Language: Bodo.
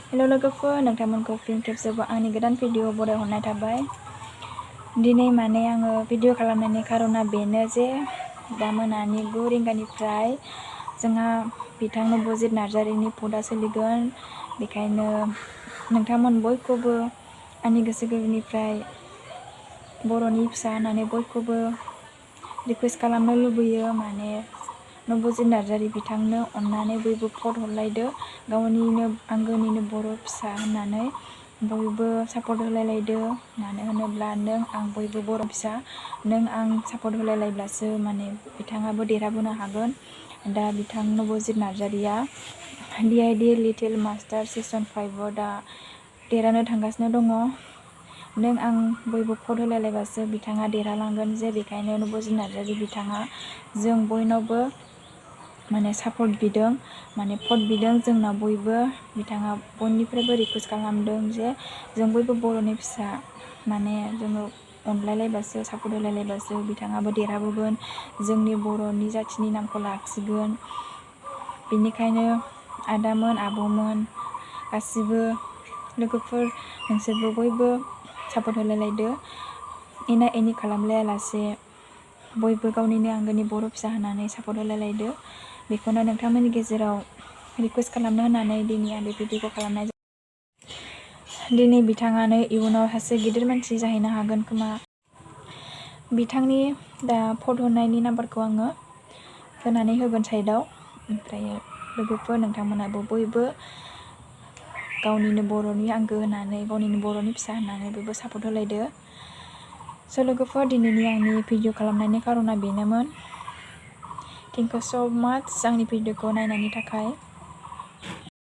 हेलो लोगोफोर, नोंथांमोनखौ फिन खेबसेबाव आंनि गोदान भिडिअ बरायहरनाय थाबाय। दिनै माने आङो भिडिअ खालामनायनि खारना बेनो जे दा मोनानि 9 रिंगानिफ्राय जोंहा बिथां नबजित नार्जारिनि भटआ सोलिगोन। बेखायनो नोंथांमोन बयखौबो आंनि गोसो गोरबोनिफ्राय बर'नि फिसा होननानै बयखौबो रिकुवेस्ट खालामनो लुबैयो। माने नबजित नार्जारि बिथांनो अननानै बयबो भट हरलायदो, गावनिनो आंगोनिनो बर' फिसा होननानै बयबो सापर्ट होलायलायदो। मानो होनोब्ला नों आं बयबो बर' फिसा, नों आं सापर्ट होलायलायब्लासो माने बिथाङाबो देरहाबोनो हागोन। दा बिथां नबजित नार्जारिया DID लिटिल मास्टार सिजन 5आव दा देरहानो थांगासिनो दङ। नों आं बयबो भट होलायलायबासो बिथाङा देरहालांगोन जे, बेखायनो नबजित नार्जारि बिथाङा जों बयनावबो माने सापर्ट बिदों, माने भट बिदों। जोंनाव बयबो बिथाङा बयनिफ्रायबो रिकुवेस्ट खालामदों जे जों बयबो बर'नि फिसा, माने जोङो अनलायलायबासो सापर्ट होलायलायबासो बिथाङाबो देरहाबोगोन, जोंनि बर'नि जाथिनि नामखौ लाखिगोन। बेनिखायनो आदामोन, आब'मोन, गासिबो लोगोफोर, नोंसोरबो बयबो सापर्ट होलायलायदो। एना एनि खालामलायालासे बयबो गावनिनो आंगोनि बर' फिसा होननानै सापर्ट होलायलायदो। बेखौनो नोंथांमोननि गेजेराव रिकुवेस्ट खालामनो होननानै दिनै आं बे भिडिअखौ खालामनाय जादों। दिनै बिथाङानो इयुनाव सासे गिदिर मानसि जाहैनो हागोन खोमा। बिथांनि दा भट हरनायनि नाम्बारखौ आङो होनानै होगोन साइडआव। ओमफ्राय लोगोफोर, नोंथांमोनाबो बयबो गावनिनो बर'नि आंगो होननानै, गावनिनो बर'नि फिसा होननानै बयबो सापर्ट होलायदो। स' लोगोफोर, दिनैनि आंनि भिडिअ खालामनायनि खारना बेनोमोन। थेंक इउ स' माच आंनि भिडिअखौ नायनायनि थाखाय।